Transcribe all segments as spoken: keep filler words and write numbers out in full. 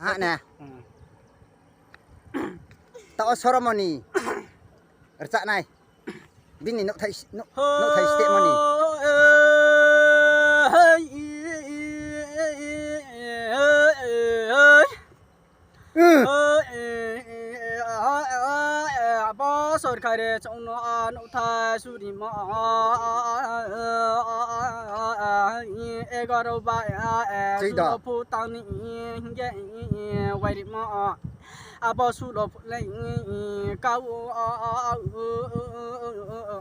Ah, ne. Hmm. Taoh wo Soromoni rchanai. Bini nouhthai s-, nouh-, nouhthai stehmo ni. Abo sorkari chung no nouhthai surimo. Egaro ba, eh, Choi da. Sulo phu tang ni hing ye, wairimo. Abo sulo phu le, kau,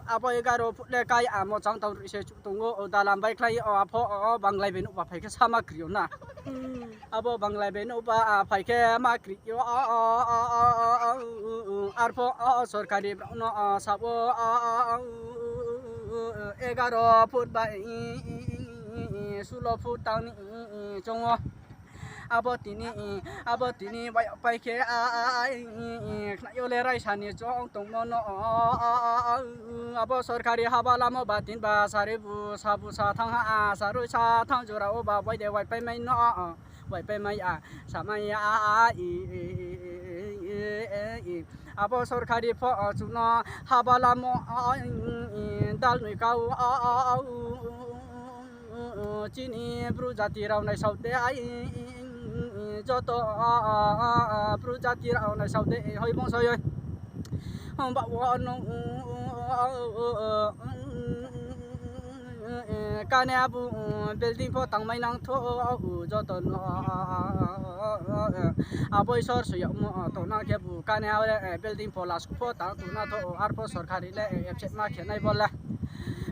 abo egaro phu le kai amo chang tang rui se chu tong ou, dalam bai khlai ou, apho, banglai bai nouhba phai khe sama kri ou na. Hmm. Abo banglai bai nouhba, phai khe ma kri ou, arpho, sorkari brao no, sa ou, egaro phu bai, sulo phu tang ni, chung ou. Abo tini, abo tini bai pai khe, khnai yo le raisa ni chong tongmo no, abo sorkari haba lamo ba tin ba sari bu, sa bu sa thang ha, sa rui sa thang jora wo ba bai de waipaimai no, waipaimai ya, samai ya, abo sorkari pho, chung no haba lamo, dal noi kau, chini bru jati rao naisao de, joto, bru jati rao naisao de, hoi bongso yoi. Himba wo nung, kane abo, building pho tangmai nang thou, joto no, abo Isor soi yagmo, tongnang khe bu kane abo le, building pho lasu pho tang tongna thou, arpho sorkari le, accept ma khe nai bo le.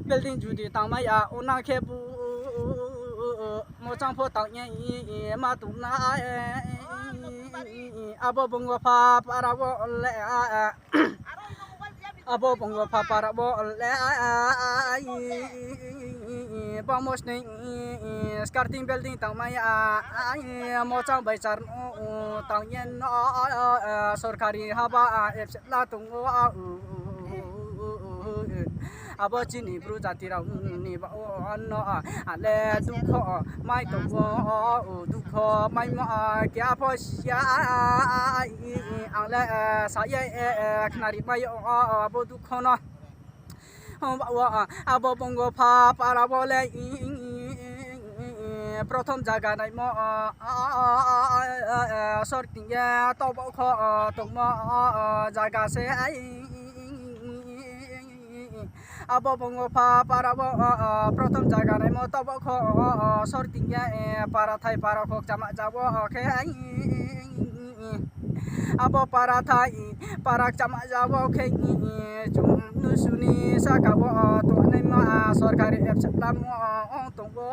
Building judi tangmai ya, ongnang khe bu, mochang pho tang ye, ma tong na, abo Bongopha para wo le, abo Bongopha para wo le, bangmo sning, skirting building tangmai ya, mochang bai char no, tang ye no, sorkari haba, accept la tong ou, abo chini bru jati rao ni ba wo no, ale dukho mai tong ou, dukho maimo, keha pho si ya, ang le, sa ye, khnari mai ou, abo dukho no. Ba wo, abo Bongopha para wo le, prothom zaga naimo, sorkari ye taoh baoh kho, tongmo, zaga se, abo Bongopha para wo, prothom zaga naimo taoh baoh kho, sorkari ye, para thai para khokchama za wo khe, abo para thai para kchama za wo khe, chung nusu ni saka wo, tongnaima, sorkari accept lamo, tong ou,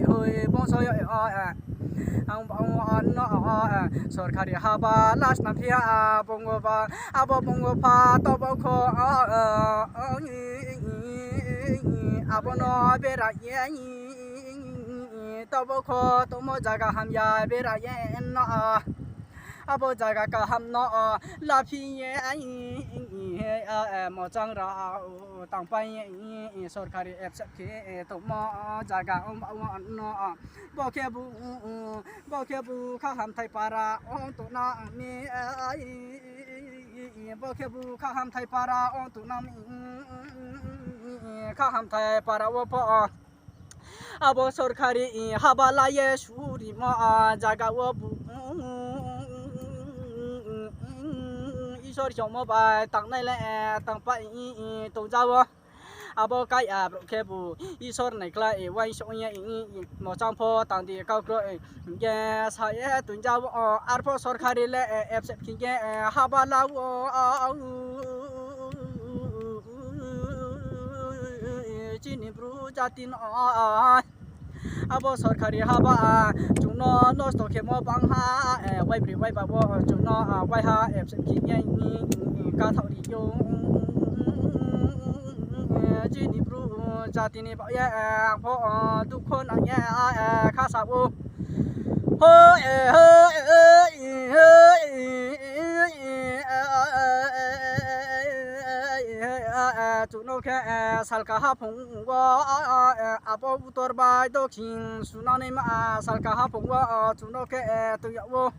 hoi bongso yo, ang ba wo no, sorkari haba last na phi ya, Bongopha, abo Bongopha taoh baoh kho, abo no bera ye, taoh baoh kho tongmo zaga hamya bera ye no, abo zaga kaham no, laphi ye, mochang rao tangpai ye, sorkari accept khe tongmo zaga ong ba wo no, bo khe bu, bo khe bu kha hamthai para ong tongna mi, bo khe bu kha hamthai para ong tongna mi, kha hamthai para wo pho, abo sorkari haba la ye surimo, zaga wo bu, Isor hingmo bai tangnai le, tangpai tong za wo. Abo kai ya brouh khe bu Isor naikhlai, uaingsouh ye, mochang pho tang di kau kroi, hing ye sa ye tong za wo, arpho sorkari le, accept khe ye, haba la wo, chini bru jati no, abo sorkari haba, chung no nosto khemo bang ha, waibroi waiba wo chung no, waiha accept khe ye, kathaoh ri yo, chini bru jati ni baoh ye, ang pho, dukho nang ye, khasa ou. Chung no khe, eh, salka haphung wo, eh, abo utor bai dokhin sunang naima, ah, salka haphung wo, ah, chung no khe, eh, tong yag ou.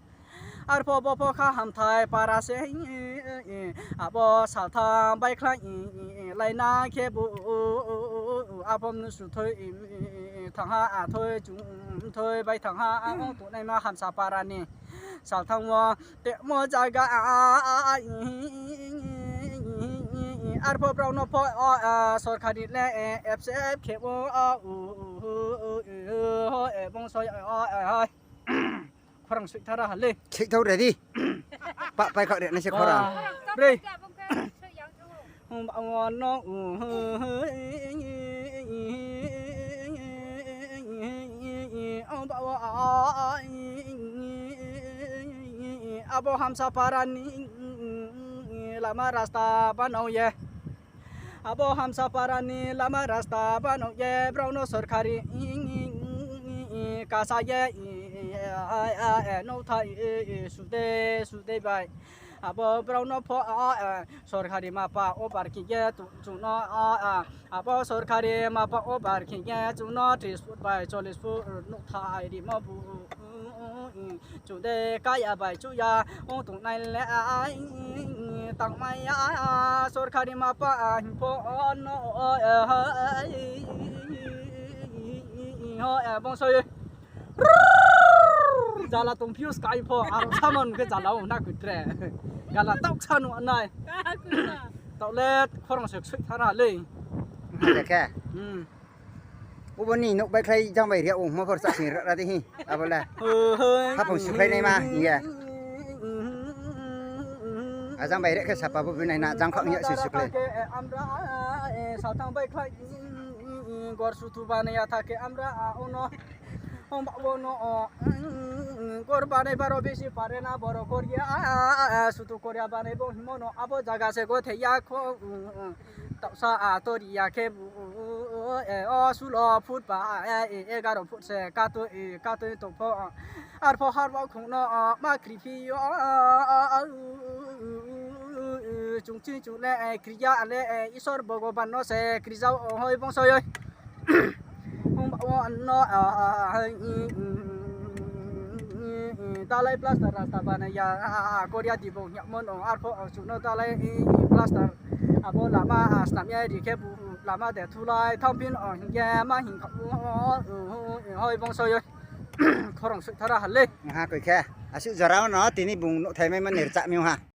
Arphuh bo pho kha hamthai para se, eh, abo saltham baikhlai, eh, eh, laina khe bo, abo mnusu thoi, eh, thangha, ah, thoi, chung thoi bai thangha, ah, ong tongnaima Hamsa para ni saltham wo temo zaga, arphuh brao no pho, ah, sorkari le, eh, F C F khe o, ah, u, u, u, u, ho, eh, bongso, ah, ah, ah. Khorang soihthara ha le. Soihthao ready. Pa, pai kha re nai se khorang. Ah, bre. Hum, ba, wa, no, u, abo Hamsa para ni lama rasta banao ye. Abo Hamsa para ni lama rasta banao ye brao no sorkari kasa ye nouhthai sudei sudei bai. Abo brao no pho, sorkari mapa over khe ye chung no, abo sorkari mapa over khe ye chung no tris foot bai chollis foot nouhthai rimo bu. Chung de kaya bai chuh ya ong tongnai le, tangmai ya, sorkari mapa hing pho no, bongso ye. Jala tongphi ou skai pho, aro samon khe jala ong na koi tre. Jala taoh sa nuh nai. Taoh le khorang se soihthara le. Khe. Ubo ni nouh baikhlai jang bai ria ongmo phor chasing ra di hi. Abo le. Haphung sukhlai naima hing ye. Ajang bai re khe sapa bo bini na jang khaoh hing ye se sukhlai. Saltham baikhlai, gor sutu banai ya tha khe amra, ono. Ongba wo no, gor banai baro bisi pare na boro koria, sutu koria banai bo hingmo no abo zaga se gothei ya kho. Taohsa a tori ya khe bu, o sulo foot ba, egaro foot se katoi, katoi tong pho. Arpho harba khong no ma kriphi yo, chung ching chung le, kri ya le, Isor Bhogoban no se kri jao, hoi bongso ye. Ongba wo no, dalai plaster rasta banai ya, koria di bo hingmo no, arpho chung no dalai plaster. Abo lama snam ye ri khe bu lama de thulai thanngphi no hing ye ma hing kha, hoi bongso ye. Khorang soihthara ha le. Ha koi khe. Asuh jora no tini bung nouhthai maimo ni rchah mi ha.